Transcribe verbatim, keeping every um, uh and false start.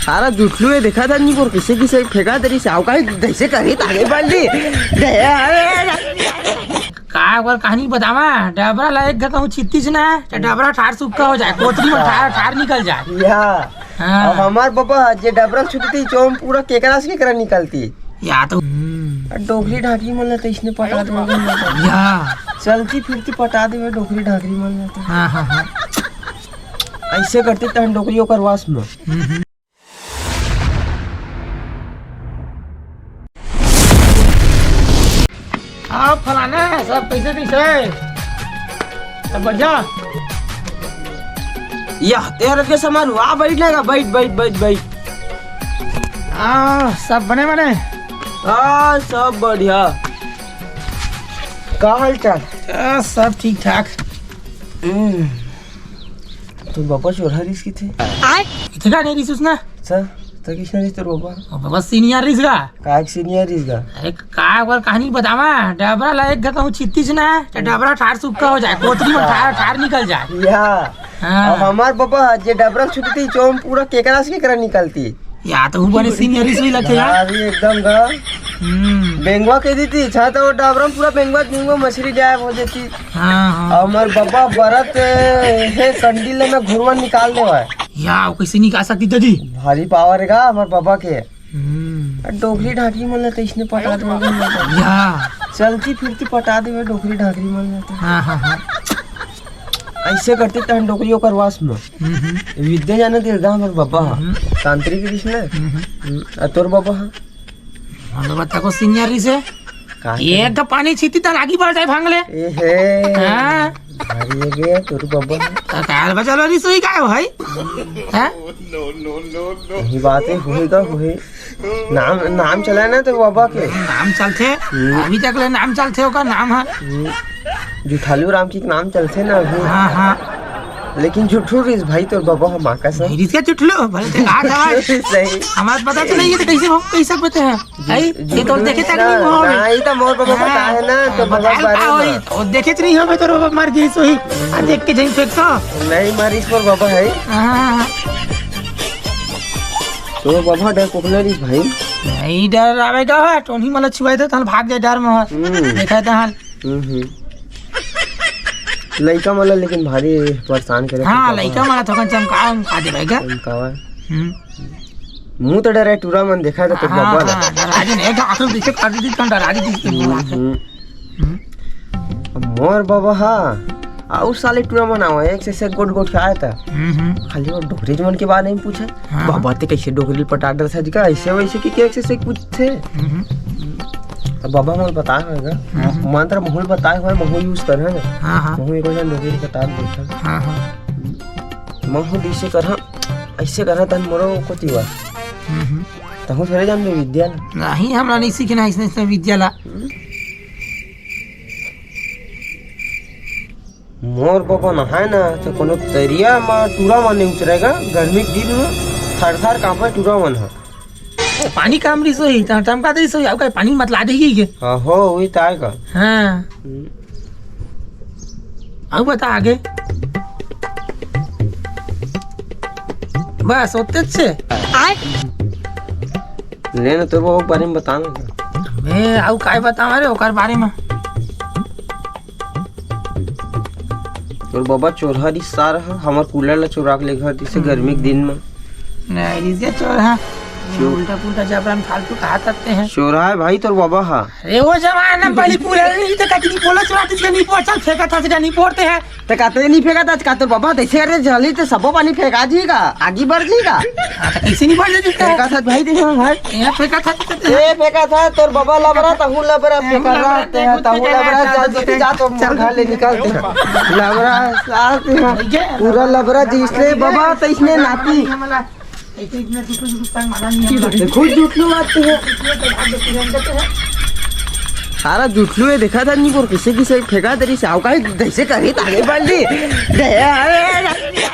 सारा जुठलू हे, देखा था नी बोल, किसे किसे फेंका तेरी साव का, जैसे करे तागे बल्ली। का अगर कहानी बतावा, डबरा ला एक घा कहूँ छित्तीस ना, तो डबरा ठार सुक्का हो जाए, कोतरी में ठार, ठार निकल जाए। या। हाँ। अब हमार बाबा जे डबरा छुटती, चोम पूरा केकरा से केकरा निकलती। या तो। आ डोकरी ढाकरी मन ला तो इसने पटा दे। या। चलती फिरती पटा देवे डोकरी ढाकरी मन ला तो। हाँ, हाँ, हाँ। ऐसे करती तहन डोकरी ओकर वास में। हम्म, हम्म। हाँ, फलाना, सब कैसे कैसे है? सब बढ़िया? या, तेरा के सामान हुआ, बैठ लेगा, बैठ, बैठ, बैठ, बैठ। हाँ, सब बने बने? हाँ, सब बढ़िया। का हाल चाल? आ, सब ठीक ठाक। हम्म। तो बाबा चोरहा रिस किथे? आय? इथे का नहीं रिस उसना? सर, तो किसने रिस तोर बाबा? ओ बाबा senior रिस गा। का एक senior रिस गा? अरे का एक बार कहानी बतावा, डबरा ला एक घा कहूँ छित्तीस ना, तो डबरा ठार सुक्का हो जाए, कोतरी में ठार, ठार निकल जाए। या। हाँ। अब हमार बाबा जे डबरा छुटती, चोम पूरा केकरा से केकरा निकलती। या तो हूँ बने senior रिस हुई लगे यार। अभी एकदम गा। हम्म। बेंगवा कह देती, छा तो वो डबरा में पूरा बेंगवा, बेंगवा मछली गायब हो जाती। हाँ, हाँ। अउ मोर बबा बरत हे कंडील ले मैं घुरवन निकाल देवय। या, वो कैसे निकाल सकती दादी? भारी power हे गा हमर बबा के। हम्म। डोकरी ढाकरी मन ल तो इसने पटा देवे। या। चलती फिरती पटा देवे डोकरी ढाकरी मन ल तो। हाँ, हाँ, हाँ। ऐसे करती तहन डोकरी ओकर वास में। हम्म, हम्म। विद्या जाने दे गा हमर बबा ह। हम्म। तांत्रिक रिस ने। हम्म, हम्म। हम्म, आ तोर बबा ह? हमर बबा तको senior रिस हे। का एक तो पानी छीती तन आगी बढ़ जाए भांग ले। ए हे। हाँ। भारी हे बे, तोर बबा। तो काल बचल वाली सोई का है भाई? हाँ? यही बात है, होएगा, होए। नाम, नाम चला ना तो बबा के। नाम चलथे, हम्म। अभी तक ले नाम चलथे ओकर नाम है। हम्म। जुठालू राम की नाम चलथे ना अभी। हाँ, हाँ। लेकिन जुठू रिस भाई तोर बबा ह माँ कसम। नहीं रिस के जुठलू, भले ते कहा था भाई। सही। हमारे पता तो नहीं है तो कैसे हो, कैसे पता है? भाई, ये तो देखे तक नहीं हुआ ना, भाई। ये तो मोर बाबा हाँ, पता है ना, तो हाँ, बाबा बताए बारे का में। होई? तो देखे तो नहीं हो, मैं तो बाबा मर गई सोई। आ देख के जहीं फेंक तो। नहीं, मर इस पर बाबा है। हाँ। तो बाबा डर कोकना रिस भाई। नहीं डर आवेगा, टोनी मला छुआए दे, तहन भाग जाए डर में। हम्म। देखा था हाल। हम्म, हम्म। लइका मन ला लेकिन भारी परेशान करे हाँ, तो लइका मन ला थोकन चमका, उमका दे भाई गा। चमकावा। हम्म। मुँह तो डरे टूरा मन देखा था तो हाँ, बबा ला। हाँ, डरा दे, एक आंसू पीछे कर दी थी, तो डरा दी थी, हम्म, बोला था। हम्म। हम्म। अब मोर बबा हा, अउ साले टूरा मन आवा, एक से, से गोट गोट के आया था। हम्म, हम्म। खाली वो डोकरी मन के बारे में पूछे। हाँ। बाबा ते कैसे डोकरी पटा डर था जी का, ऐसे वैसे की क्या, ऐसे से पूछते। हम्म। अब बाबा मोर बताए होएगा। हम्म। मंत्र महूल बताए हुए, महूल use कर है ना। हाँ, हाँ। महूल एक बार डोकरी पटा देता। हाँ, हाँ। महूल ऐसे कर, हाँ, ऐसे कर, तन मोरो को तीवा। हम्म। तहूँ थोड़े जान दे विद्या ला। नहीं, हमरा नहीं सीखना है इसने, इसने विद्या ला। हम्म। मोर बबा नहाय ना, तो कोनो तरिया म टूरा म नइ उतरेगा, गर्मी के दिन म थर-थर कांपे टूरा मन ह। पानी कम रिस होही, त टमका दे रिस होही, अउ का पानी मत ला देही के? हाँ, हो, वही त आय का। हाँ। हम्म। अउ बता आगे। बस, ओतेच से। ले ना, तो वो बारे में बता ना। मैं अउ काय बतावं रे ओकर बारे में? तोर बबा चोरहा रिस सार ह, हमर कूलर ला चोरा के लेगत रिस हे गर्मी के दिन म। नहीं, रिस हे चोरहा। क्यों? उल्टा पुल्टा जबरन फालतू कहा करते हैं। चोरहा हे भाई तोर बबा ह। अरे वो जमाना पहले कूलर नहीं था, कभी नहीं बोला चोरा, तुझे नहीं पहुंचा, फेंका था, सीधा नहीं पड़ते हैं। त काते नहीं फेंका था, का तोर बबा तैसे करे, जली त सबो पानी फेंका जी का, आगी बढ़ जी का। हाँ, तो कैसे नहीं बढ़ जाती है? फेंका था भाई, देखो भाई। ये फेंका था, तो ए, फेंका था, तोर बबा लबरा, तहूँ लबरा, ए, फेंका लबरा, था, ते, तहूँ फेंका लबरा, था, जा, जा, जा, तो चल, घर ले निकाल दे। लबरा, साथ में, भैया, पूरा लबरा, जिसने बबा, तैसने नाती। हमला, ऐसे इतना झूठ, झूठ तंग माना नहीं हमला। ये खुद जुठलू आती है। सारा जुठलू हे, देखा था नहीं, बोल, किसे, किसे फेंका तेरी साव का, जैसे करे, तागे बल्ली। दे, अरे, अरे,